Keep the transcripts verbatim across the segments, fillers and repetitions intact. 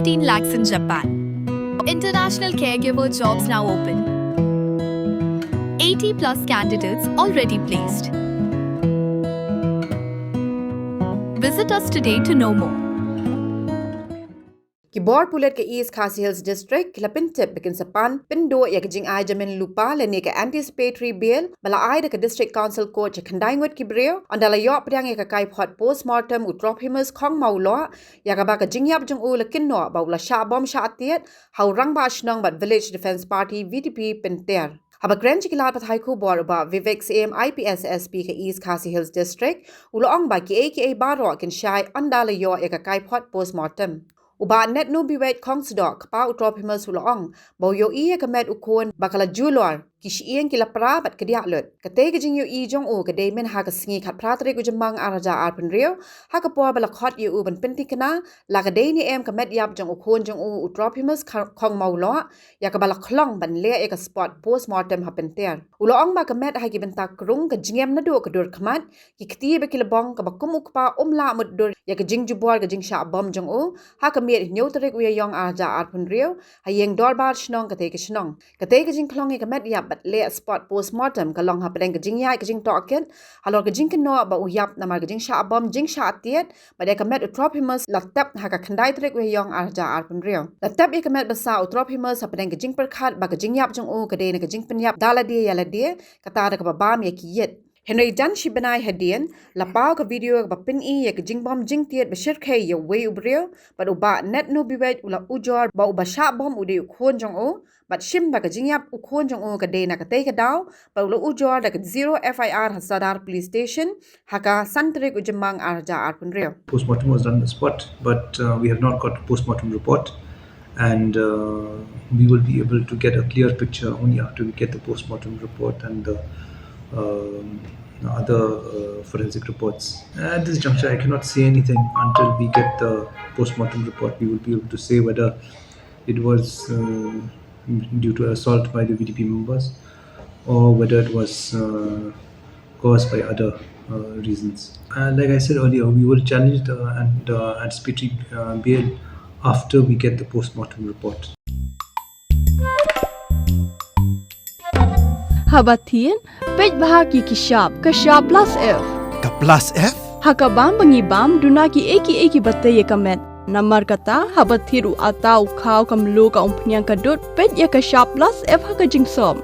Fifteen lakhs in Japan. International caregiver jobs now open. Eighty plus candidates already placed. Visit us today to know more. Ki bor pulit ka East Khasi Hills District ki la pyntip ba kin sa pan pynduh ïa ka jingai jamin lypa lane ka anticipatory bail ba la ai da ka District Council Court sha khyndai ngut ki briew, ynda la ïoh pdiang ïa ka kaiphod post mortem u Trophimus Khongmawloh, ïa kaba ka jingïap jong u la kynnoh ba u la shah bom shah tied ha u rangbah shnong bad Village Defence Party, V D P, pynter. Haba kren sha ki lad pathai khubor, u Bah Vivek Syiem, I P S S P ka East Khasi Hills District, u la ong ba kiei kiei baroh kin shai ynda la ïoh ïa ka kaiphod post mortem. U Bah Netno Biweit Khongsdoh, kpa u Trophimus, u la ong ba u ïohi ïa ka met u khun ba ka la julor, ki shyieng ki la pra bad kdiah lut. Katei ka jingïohi jong u ka dei mynha ka sngi khatphra tarik u Jymmang ar hajar arphew hynriew, ha ka por ba la khot ïa u ban pynthikna la ka dei ne em ka met ïap jong u khun jong u, u Trophimus Kha-, Khongmawloh, ïa kaba la khlong ban leh ïa ka spot post mortem ha pynter. U la ong ba ka met ha ki bynta krung ka jngem naduh ka dur khmat, ki kti ba ki la bong, kaba kum u kpa um lah mutdur ïa ka jingjubor ka jingshah bom jong u ha ka miet hynñiew tarik u Ïaïong ar hajar arphew hynriew ha ïing dorbar shnong katei ka shnong. Katei ka jingkhlong ïa ka met ïap bad leh spot post mortem ka long hapdeng ka jingïaid ka jingtohkit halor ka jingkynnoh ba u ïap namar ka jingshah bom jingshah tied, bad ïa ka met u Trophimus la tep ha ka khyndai tarik u Ïaïong ar hajar arphew hynriew. La tep ïa ka met ba sah u Trophimus hapdeng ka jingpyrkhat ba ka jingïap jong u ka dei na ka jingpynïap da lade ïa lade, kata da kaba bam ïa ki ïit. Hynrei jan shi bnai hadien, la paw ka video kaba pyni ïa ka jingbom jingtied ba shyrkhei ïa uwei u briew, bad u Bah Netno Biweit u la ujor ba uba shah bom u dei u khun jong u, bad shim ba ka jingïap u khun jong u ka dei na katei ka daw, bad u la ujor da ka zero F I R ha Sadar Police Station ha ka san tarik u Jymmang ar hajar arphew hynriew. Postmortem was done on the spot, but uh, we have not got a postmortem report, and uh, we will be able to get a clear picture only after we get the postmortem report and the um, other uh, forensic reports. At this juncture, I cannot say anything until we get the postmortem report. We will be able to say whether it was uh, due to assault by the V D P members or whether it was uh, caused by other uh, reasons. Uh, like I said earlier, we will challenge the, the anticipatory uh, bail after we get the postmortem report. Haba thied, peit bha ki ki shap, ka shap plus F. Ka plus F? Ha ka bam ba ngi bam, duna kiei kiei kiba tei ïa ka met. Namar kata, haba thied u atta, u khaw, ka mluh, ka umphniang, ka dud, peit ïa ka shap plus F ha ka jingsop.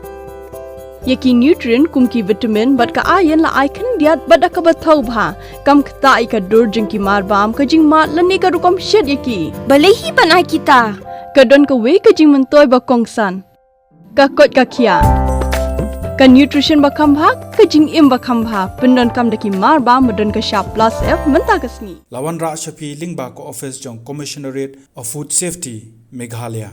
Ïa ki nutrient kum ki vitamin bad ka iron la ai khyndiat bad da kaba thaw bha. Kam ktah ïa ka dur jong ki mar bam, ka jingmad lane ka rukom shet ïa ki. Balei hi ban ai kita? Ka don kawei ka jingmyntoi ba kongsan. Ka koit ka khiah. Ka nutrition ba kham bha, ka jingim ba kham bha. Pyndonkam da ki mar bam ba don ka shap plus F mynta ka sngi. La wanrah sha phi lyngba ka office jong Commissionerate of Food Safety, Meghalaya.